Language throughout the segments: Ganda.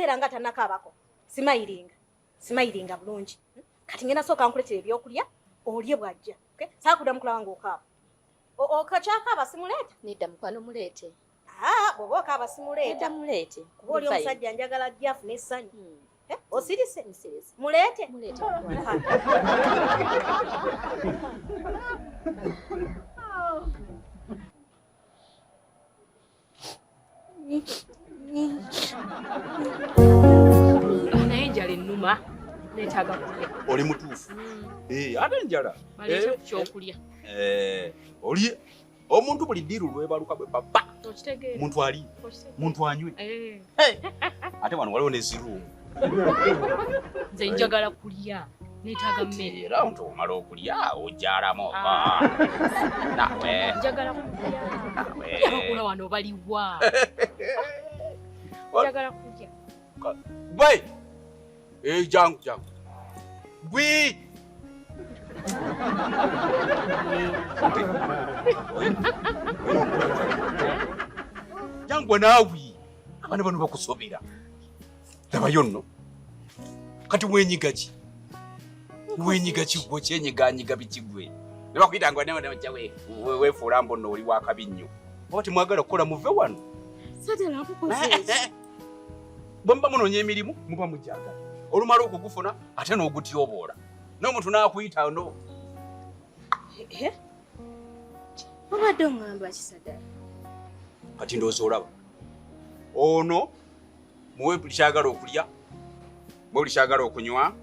Toyogera nga tanakaabako. Simayiringa. Simayiringa bulungi. Kati ngenda sooka nkuleetera ebyokulya olye bw'ajja. Okay? Saakuddamu kulaba ng'okaaba. Okakyakaaba simuleeta? Nedda mukwano muleete. Ah, bw'oba okaaba simuleeta. Nedda muleete. Kuba oli omusajja njagala ajje afune essanyu. Eh, osirise? Nsirise. Muleete? Muleete mukwano. Naye enjala ennuma, neetaaga kulya. Oli mutuufu. Ate enjala. Baleete ku kyokulya. Oli omuntu buli ddiiru lwebaluka bwe papa. Okitegeera. Muntu ali, Okitegeera. muntu anywe. Ate wano waliwo ne ziruumu. Nze njagala kulya, neetaaga mmere. Era omuntu omala okulya ogyalamu. Nawe. Njagala kulya. Nawe. Abakola wano baliwa. Njagala kulya. Gwe! Jangu, jangu. Gwe! Jangu naawe. Abaana bano bakusobera. Labayo nno. Kati wenyiga ki? Wenyiga ki gwe kyenyiganyiga biki gwe? Ne bakuyita nga ne ojja weefuula mbu nno oli wa kabi nnyo. Oba temwagala kukola muve wano. Sadala nkukoze eki? Bwe muba munoonya emirimu muba mugyagala. Olumala okugufuna ate n'ogutyoboola. N'omuntu n'akuyita no. Obadde oŋŋamba ki Sadala? Kati ndowooza olaba. Ono muwe buli kyagala okulya, muwe buli kyagala okunywa,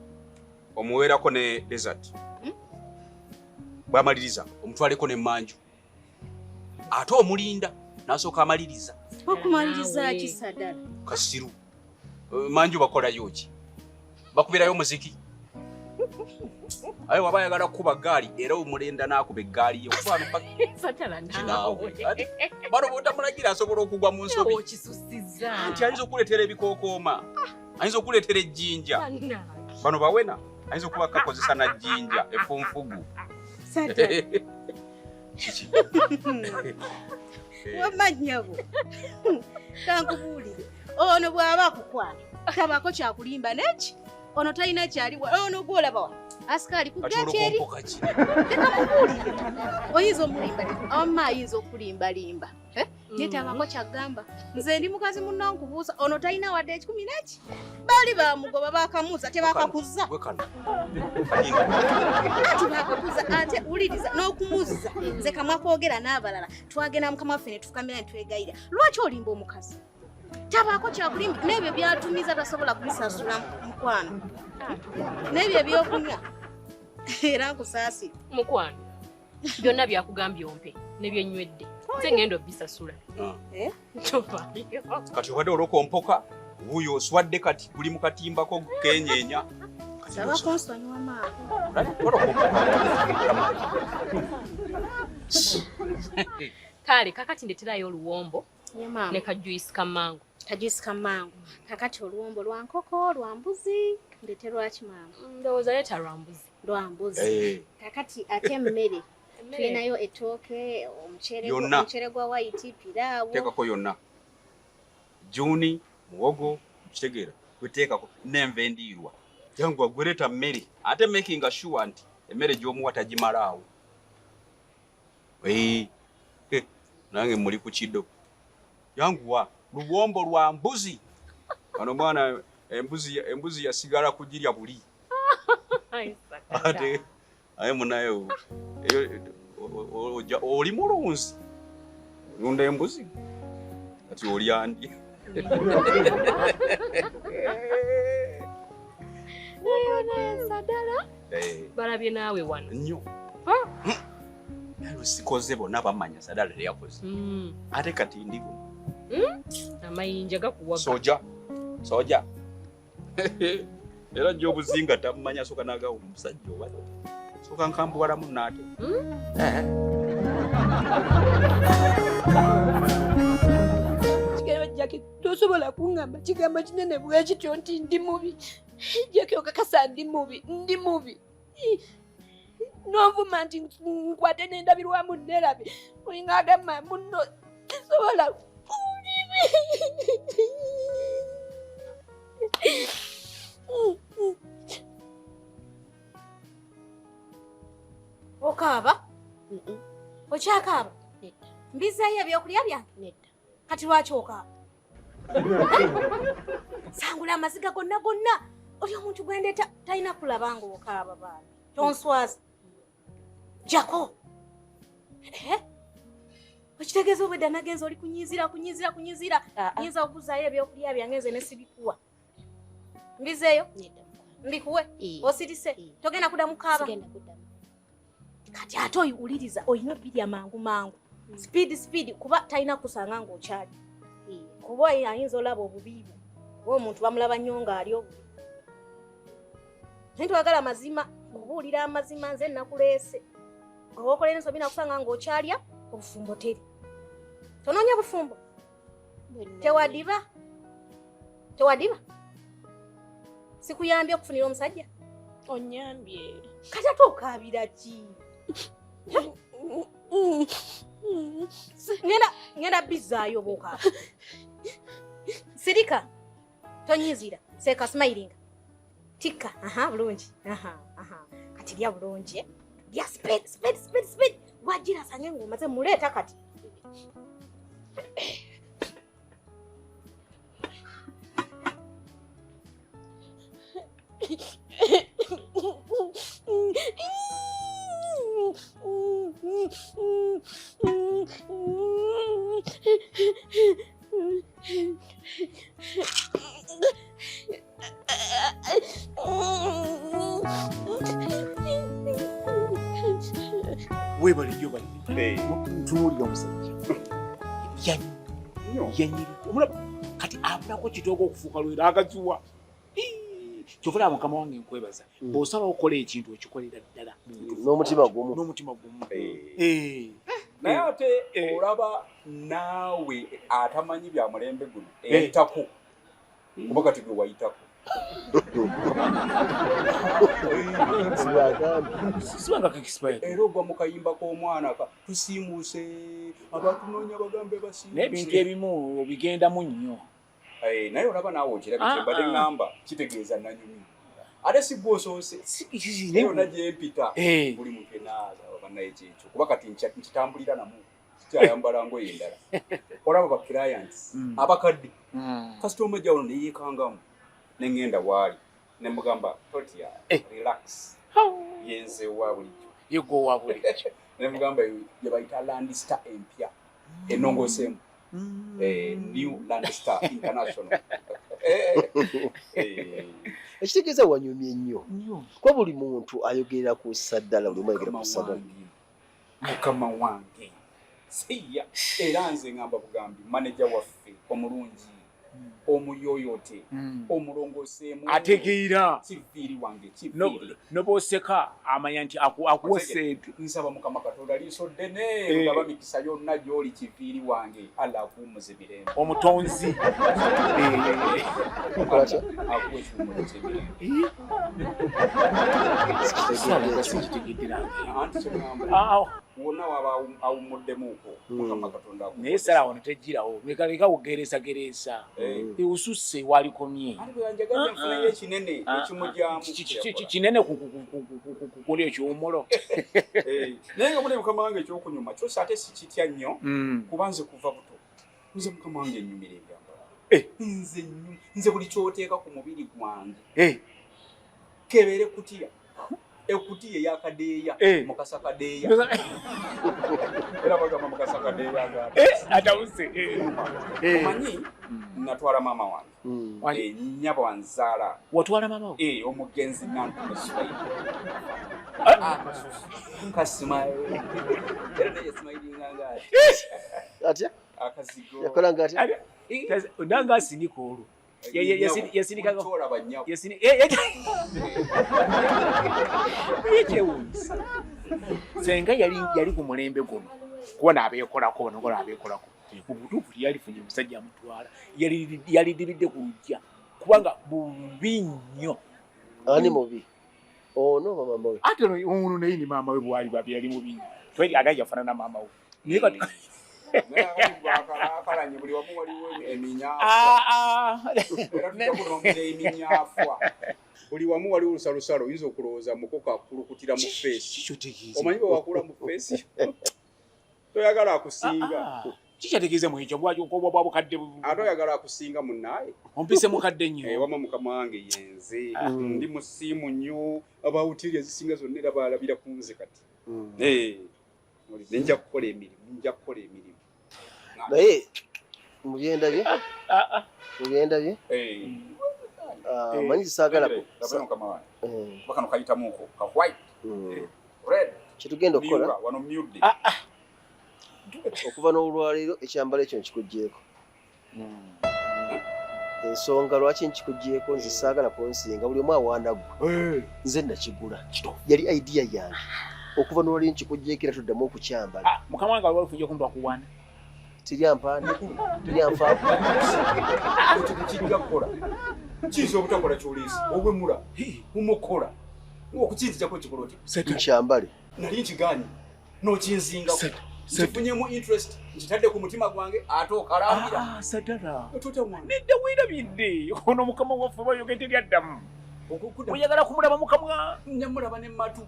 omuweerako ne dessert. Bw'amaliriza omutwaleko n'emmanju. Ate omulinda n'asooka amaliriza. Okumaliriza ki Sadala? Kasiru. Manju bakolayo ki? Bakubirayo omuziki. Aye waba ayagala kukuba ggaali era omulinda n'akuba eggaali ye. Kuba wano Sadala Kinaawe. naawe. Ate bano bw'otamulagira asobola okugwa mu nsobi. Okisussizza. Anti ayinza okuleetera ebikookooma. Ayinza okuleetera ejjinja. Bannange. Bano bawena ayinza okuba kakozesa na jjinja effunfugu. Sadala. Kiki? Wamma nnyabo. Kankubuulire. Ono bw'aba akukwana tabaako kyakulimba neki? Ono talina kyali ono gw'olaba wano. Asikaali ku Kati ggeeti eri. olwo ki? Leka mubuulire. Oyinza omulimbalimba. Wamma ayinza okulimbalimba. Naye tabaako kyagamba. Nze ndi mukazi munno nkubuuza. Ono talina wadde 10 neki? Baali baamugoba baakamuuza tebakakuzza. Gwe kano. Ati baakakuza ate wuliriza n'okumuzza. Nze kamwa kwogera n'abalala. Twagenda mukama waffe ne tufukamira ne twegayirira. Lwaki olimba omukazi? Tabaako kyakulimba n'ebyo by'atumiza tasobola kubisasula mukwano. N'ebyo ebyokunywa. Era nkusaasira. Mukwano. Byonna byakugambye ompe ne bye nywedde. Nze ngenda obisasula. Tofaayo. Kati obadde olw'okompoka, wuuyo oswadde kati guli mu katimbako kenyeenya. Saba kunsonyiwa maama. Kale kakati ndeterayo oluwombo Ye maama. ne kajuice ka mango. Kajuice ka mango. Kakati oluwombo lwa nkoko, lwa mbuzi, ndete lwaki maama? Ndowooza leeta lwa mbuzi. Lwa mbuzi. Kakati ate emmere. Tulinayo ettooke, Yonna. omuceere gwa white, piraawo. Teekako yonna. Juni, muwogo, kitegeera. Tweteekako n'enva endiirwa. Jangu gwe leeta mmere. Ate making sure nti emmere gy'omuwa tagimalaawo. Nange muli ku kido. Janguwa, luwombo lwa mbuzi. Kano mwana embuzi yasigala kugirya buli. Ate aye munaye oli mulunzi. Olunda embuzi. Kati olya ndi. Sadala. Balabye naawe wano. Nnyo. Naye sikoze bonna bamanya Sadala teyakoze. Ate kati ndi Amayinja gakuwaga. Soja. Soja. Era jjo obuzinga tamumanya soka n'agawa omusajja oba. Soka nkambuwalamu n'ate. Kigambo Jackie, tosobola kuŋŋamba kigambo kinene bwe kityo nti ndi mubi. Jackie okakasa ndi mubi, ndi mubi. N'onvuma nti nkwate n'endabirwamu neerabe. Olinga agamba munno sisobola. Okaaba? Okyakaaba? Nedda. Mbizaayo ebyokulya byange? Nedda. Kati lwaki okaaba? Sangula amaziga gonna gonna. Oli omuntu gwendeeta talina kulaba ng'okaaba baana. Tonswaza. Jako. Okitegeeza obwedda nagenza oli kunyizira kunyizira kunyizira. Nyinza okuzaayo ebyokulya byange nze ne sibikuwa. Mbizeeyo? Nedda. Mbikuwe? Osirise? Togenda kuddamu kaaba? Sigenda kuddamu. Kati ate oyiwuliriza olina obirya mangu mangu. Speed speed kuba talina kusanga ng'okyali. Kuba ayinza olaba obubi bwo. Kuba omuntu bamulaba nnyo ng'ali obubi. Naye twagala amazima, kubuulira amazima nze nakuleese. Oba okola ensobi nakusanga ng'okyalya, obufumbo teri. Tonoonya bufumbo. Tewadiba. Tewadiba. Sikuyambye okufunira omusajja? Onyambye. Kati ate okaabira ki? Ngenda bizaayo bw'okaaba. Sirika. Tonyizira. Seeka smilinga. Tikka. Aha, bulungi. Aha, aha. Kati lya bulungi. Lya speed, speed, speed, speed. Wagira sange ng'omaze muleeta kati. Webale nnyo banne. Ntunuulira omusajja. Yanyirira. Omulaba kati abulako kitooka okufuuka lwera agaziwa. Kyova olaba mukama wange nkwebaza. Bw'osalawo okukola ekintu okikolera ddala. N'omutima gumu. N'omutima gumu. Naye ate olaba naawe atamanyi bya mulembe guno eyayitako. Kuba kati gwe wayitako. Era ogwa mu kayimba k'omwana tusiimuuse abatunoonya bagambe basiimuuse. N'ebintu ebimu obigendamu nnyo. Naye olaba naawe okirabye kye mbadde ŋŋamba kitegeeza nanyumye. Ate si gwe osoose. Yonna gye mpita buli muntu enaaza bannaye kyekyo. Kuba kati nkitambulira namu sikyayambala ngoye endala. Olaba ba clients abakadde kasitoma ejja wano ne yeekangamu. Ne ŋŋenda waali ne mugamba totya relax. Yenze wa bulijjo. Ye gwe owa bulijjo. Ne mugamba gye bayita Land Star empya ennongooseemu. New Land Star International. Ekitegeeza wanyumye nnyo. Kuba buli muntu ayogerera ku ssaddala, buli omu ayogera ku ssaddala. Mukama wange. Siya. Era nze ŋŋamba bugambi maneja waffe omulungi omuyoyote omulongoseemu ategeera kiviiri wange kiviiri noboseka amanya nti akuwa ssente. Nsaba Mukama Katonda liiso ddene ngaba mikisa yonna gy'oli kiviiri wange Allah akuwummuze mirembe. Omutonzi akuwe ekiwummulo ky'emirembe. Anti kye ŋŋamba wonna waba awummuddemuuko Mukama Katonda akuwe. Naye essala wano tegirawo leka leka kugereesagereesa. Osusse walikomye. Kinene kukuli ekiwummulo. Naye nga muli mukama wange ekyokunyuma kyosa ate si kitya nnyo kuba nze kuva buto. Nze mukama wange nnyumira ebyambalo. Nze buli ky'oteeka ku mubiri gwange. Kebeere kutiya. Ekutiya eyakadeeya mukasa kadeeya. Era bagamba mukasa kadeeya agamba. Atawuse. Omanyi natwala maama wange. Nnyabo wanzaala. Watwala maama wo? Omugenzi Nantume Sulaima. Kasimayo. Era naye yasimayiringa ng'ati. Atya? Akazigo. Yakola ng'atya? Nange asinika olwo. Yasinikakyewuunyisa. Senga yali ku mulembe guno kuba n'abeekolako bano kola abeekolako. Mu butuufu teyalifunye musajja amutwala. Yalidiridde ku luggya kubanga bubi nnyo. Ani mubi? Ono maama we. Ate ono naye ni maama we bwali babi yali mubi. Tweri ate yafaanana maama we. Naye kati akalanye buli wamu waliwo eminyaafa. Era tujja kunomuza eminyaafa. Buli wamu waliwo olusalosalo, oyinza okulowooza mukoka akulukutira mu feesi. Omanyi bwe wakula mu feesi toyagala akusinga. Kikyategeeza mu ekyo bwa bukadde ate oyagala akusinga munnaye. Ompise mukadde nnyo. Wamma mukama wange yenze ndi musiimu nnyo, abawutiri ezisinga zonna era baalabira ku nze kati. Nja kukola emirimu, nja kukola emirimu. Naye mubyendabye mubyendabye manyi saagala kano kayitamuko ka white red kyetugenda okukola wano myudde okuva n'olwaleero ekyambalo ekyo nkikuggyeeko. Ensonga lwaki nkikuggyeeko nze saagala kunsinga buli omu awaana ggwe. Nze nakigula yali idea yange okuva n'olwaleero nkikuggyeeko era tuddamu okukyambala. Mukama wange waliwo okuggya okumpa kuwaana. Terya mpaana, terya nfaaku. Ekyo tekijja kukola. Kiyinza obutakola ky'oliisi owemula umukola okukinzijako kikola otya? Nkyambale. Nali nkigaanye n'okinzingako. Nkifunyemu interest nkitadde ku mutima gwange ate okalambira. Sadala. Totawaana. Nedda weerabidde ono mukama waffe bayogedde lyaddamu. Oyagala kumulaba mukamwa? Nyamulaba ne matu.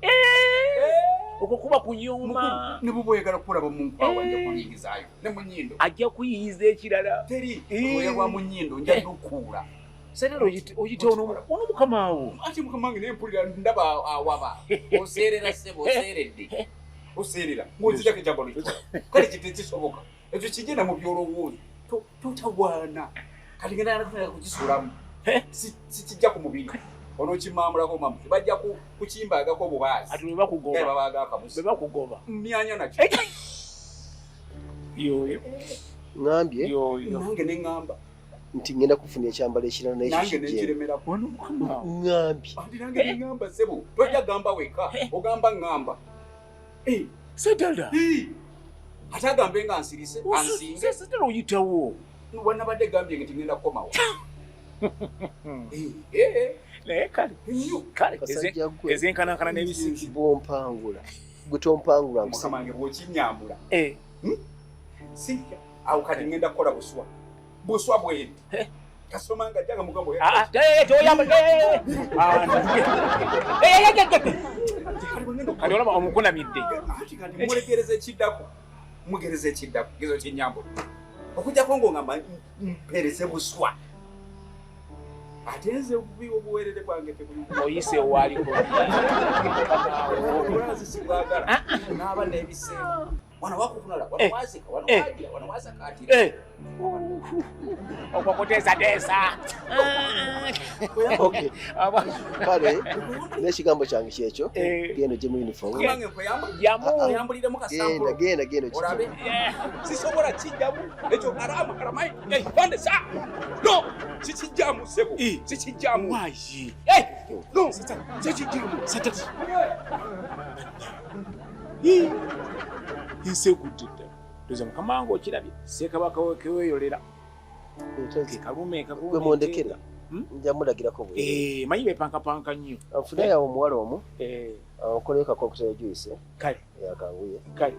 Okwo kuba kunyooma. Ne bw'oba oyagala kulaba mu nkwawa nja kuyingizaayo ne mu nnyindo. Ajja kuyiyiza ekirala. Teri oya bwa mu nnyindo nja kukuula. Sadala oyite ono mukama wo. Ate mukama wange naye mpulira ndaba awaba. Oseerera ssebo oseeredde. Oseerera ng'onzijako ekyambalo kitwala. Kale kyo tekisoboka. Ekyo kigenda mu by'olowooza. Totawaana. Kati ngenda kukisuulamu. Sikijja ku mubiri. Onookimamulako mamu bajja kukimbaagako obubaazi. Ati bwe bakugoba. Babaaga akabuzi. Bwe bakugoba. Myanya nakyo. Yoyo. Ŋŋambye. Yoyo. Nange ne ŋŋamba. Nti ngenda kufuna ekyambalo ekirala naye Nange ne nkiremerako. Ono mukama. Ŋŋambye. Ati nange ne ŋŋamba ssebo. Tojja gamba wekka. Ogamba ŋŋamba. Sadala. Ate agambe nga nsirise ansinge. Sadala oyitawo. Wanabadde gambye nti ngenda kukomawo. Naye kale. Kale ezenkanankana n'ebisiki. Bw'ompangula. Gwe tompangula. Mukama wange bw'okinyambula. Sijja. Awo kati ngenda kukola buswa. Buswa bweru. Kasoma nga jjaga mugambo. Kati olaba omukunamidde. Ati kati mulegereza ekiddako. Mugereza ekiddako. Gezo kinyambula. Okujjako ng'ongamba mpereze buswa. Ate nze obubi obuweerere bwange tebuli. Oyise waaliko. Obulazi sibwagala. N'aba n'ebiseera. Wano wakukunala, wano wazika, wano wagira, wano wasakaatira. Okwo kuteesateesa. Okay. Kale n'ekigambo kyange kyekyo. Genda ojje mu uniform. Kubange nkweyambuliremu kasampulo. Genda genda genda. Olabe. Sisobola kijjamu. Ekyo haramu haramai. Bande sa. No. Sikijjamu ssebo. Sikijjamu. Wayi. No. Sikijjamu. Ensi egudde ddala. Ndowooza mukama wange okirabye. Ssekabaka keweeyolera. Kalume Gwe mundekere. Nja mulagirako bwe. Manyi beepankapanka nnyo. Nfunayo awo omuwala omu. Nkoleyo ka cocktail juice. Kale. Akanguye. Kale.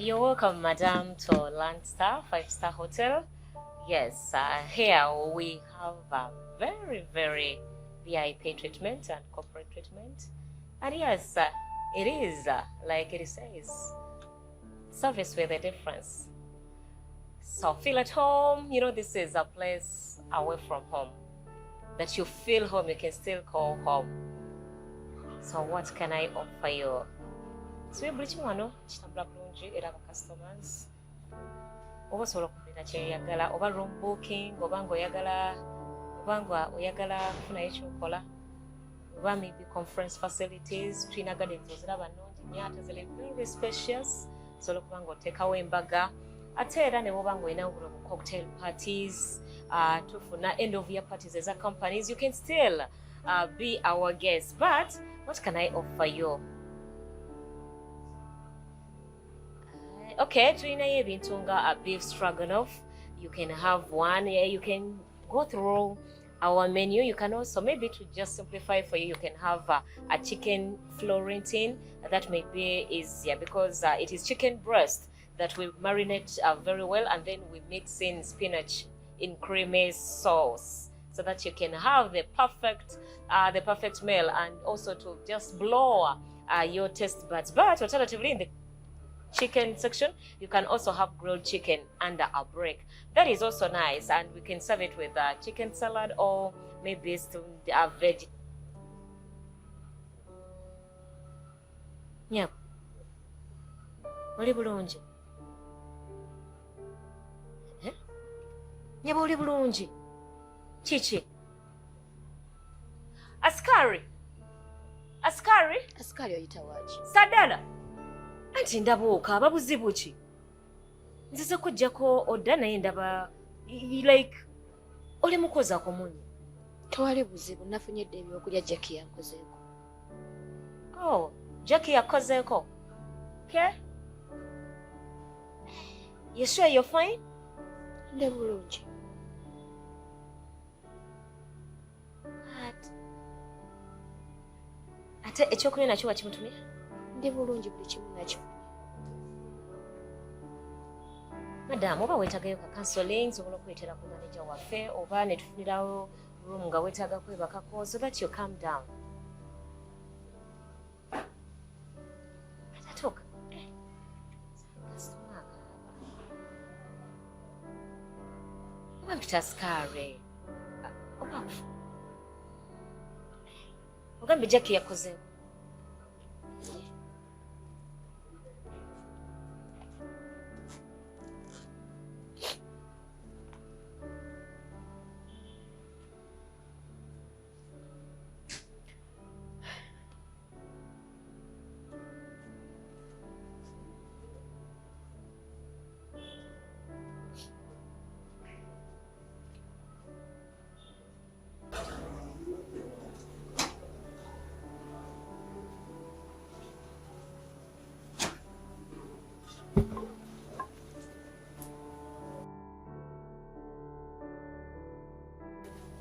You're welcome, madam, to Landstar 5-star Hotel. Yes, here we have a very, very VIP treatment and corporate treatment. And yes, it is, like it says, service with a difference. So feel at home. You know, this is a place away from home. That you feel home, you can still call home. So what can I offer you? So buli kimu wano kitambula bulungi era aba customers oba osobola okubeera kyeyagala oba room booking oba ng'oyagala kufunayo ekyokola oba maybe conference facilities. Tulina gardens oziraba nnungi nnyo ate ziri very spacious, osobola okuba ng'oteekawo embaga. Ate era ne bw'oba ng'olina buno bu cocktail parties, tufuna end of year parties eza companies, you can still be our guest. But what can I offer you? Okay, tulinayo ebintu nga a beef stroganoff. You can have one. Yeah, you can go through our menu. You can also, maybe to just simplify for you, you can have a chicken florentine. That may be easier because it is chicken breast that we marinate very well, and then we mix in spinach in creamy sauce so that you can have the perfect meal, and also to just blow your taste buds. But alternatively, in the chicken section, you can also have grilled chicken under a break. That is also nice, and we can serve it with a chicken salad or maybe some veg. Yeah. Oli bulungi. Eh? Nyabo oli bulungi. Chichi. Askari. Askari? Askari oyita waaki? Sadala. Anti ndabuuka ababuzibu ki? Nzize kujjako odda naye ndaba like oli mukozi akomunye. Tewali buzibu, nafunye dda ebyokulya Jackie yankozeeko. Oh, Jackie yakozeeko. Okay. You sure you're fine? Ndi bulungi. Ate ekyokulya nakyo wakimutumira? Ndi bulungi, buli kimu nakifunye. Madam, oba weetagayo ka counseling, nsobola okuleetera ku manager waffe oba ne tufunirawo room nga weetaaga kwebakako so that you calm down. Atatuuka. Customer akaaba. Oba mpita asikare. Oba ogambe Jackie yakozeeko.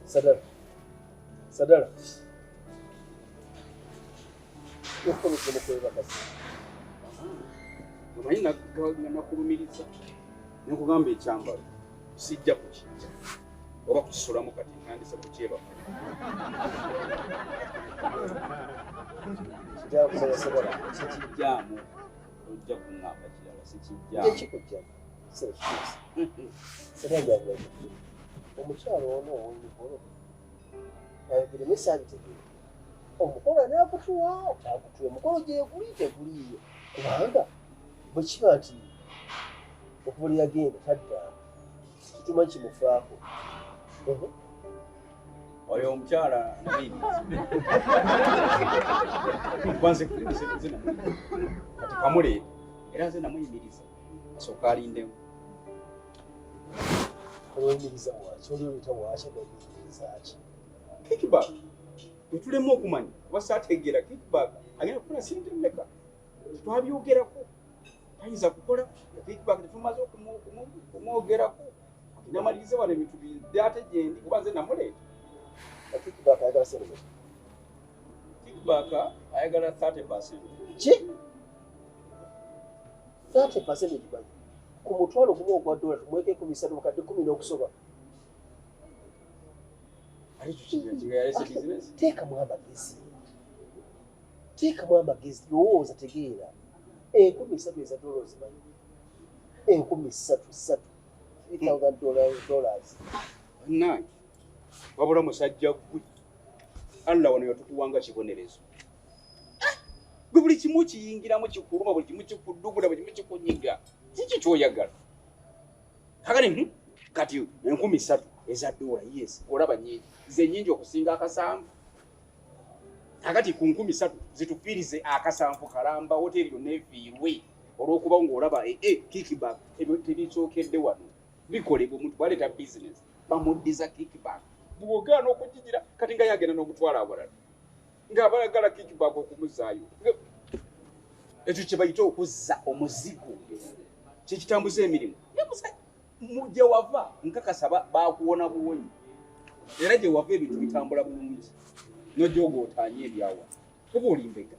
Sadara. Sadara. Omanyi nakulumiriza nekugamba ekyambalo sijja kukijja oba kukisulamu kati ntandise kukyebaka. Sikijjaamu, ojja kuŋŋamba kirala, sikijjaamu. Omukyalo ono ow'emikolo ayogere saabitegeera omukolo anaakutuwa takutuwa, omukolo gyeguli teguliiyo, kubanga bwe kiba nti okuva lwe yagenda tadda kitumanyi kimufaako. Oyo omukyala namuyimiriza nze namuyimiriza kati kamuleeta era nze namuyimiriza asooka alindemu. Oluyimiriza waaki, oluyita waaki, oluyimiriza ki? Kickback tetulemu okumanya kuba saategeera kickback agenda kufuna ssente mmeka, tetwabyogerako, tayinza kukola nga kickback tetumaze okumwogerako, namalirize wano ebintu bidde ate gyendi kuba nze namuleeta. Kickback ayagala ssente mmeka? Kickback ayagala 30%. Ki? 30% egimanyi? Ku mutwalo gumu ogwa dola tumweko 13 mukadde 10 n'okusoba. Teekamu amagezi, teekamu amagezi, lowooza, tegeera. 3,000 eza dola ozimanyi? 3,000 $3,000. Bannange, wabula musajja ggwe, Allah wano yatukuwanga kibonerezo. Gwe buli kimu kiyingiramu kikuluma, buli kimu kikuddugula, buli kimu kikunyiga. Kiki ky'oyagala? Kakati kati 3,000 eza dola, yes, olaba nnyingi, ze nnyingi okusinga akasanvu. Kakati ku 3,000 zitufiirize akasanvu kalamba, woteeri yonna efiirwe olw'okuba ng'olaba kickback ebyo tebisookedde wano bikolebwa omuntu bw'aleeta bizinesi bamuddiza kickback. Bw'ogaana okugigira kati nga yagenda n'okutwala awalala ng'abalagala kickback okumuzaayo. Ekyo kye bayita okuzza omuzigo, kyekitambuza emirimu. Gye wava nkakasa bakuwona buwonyi, era gye wava ebintu bitambula bulungi, nojooga otaanye ebyawa, kuba oli mbega.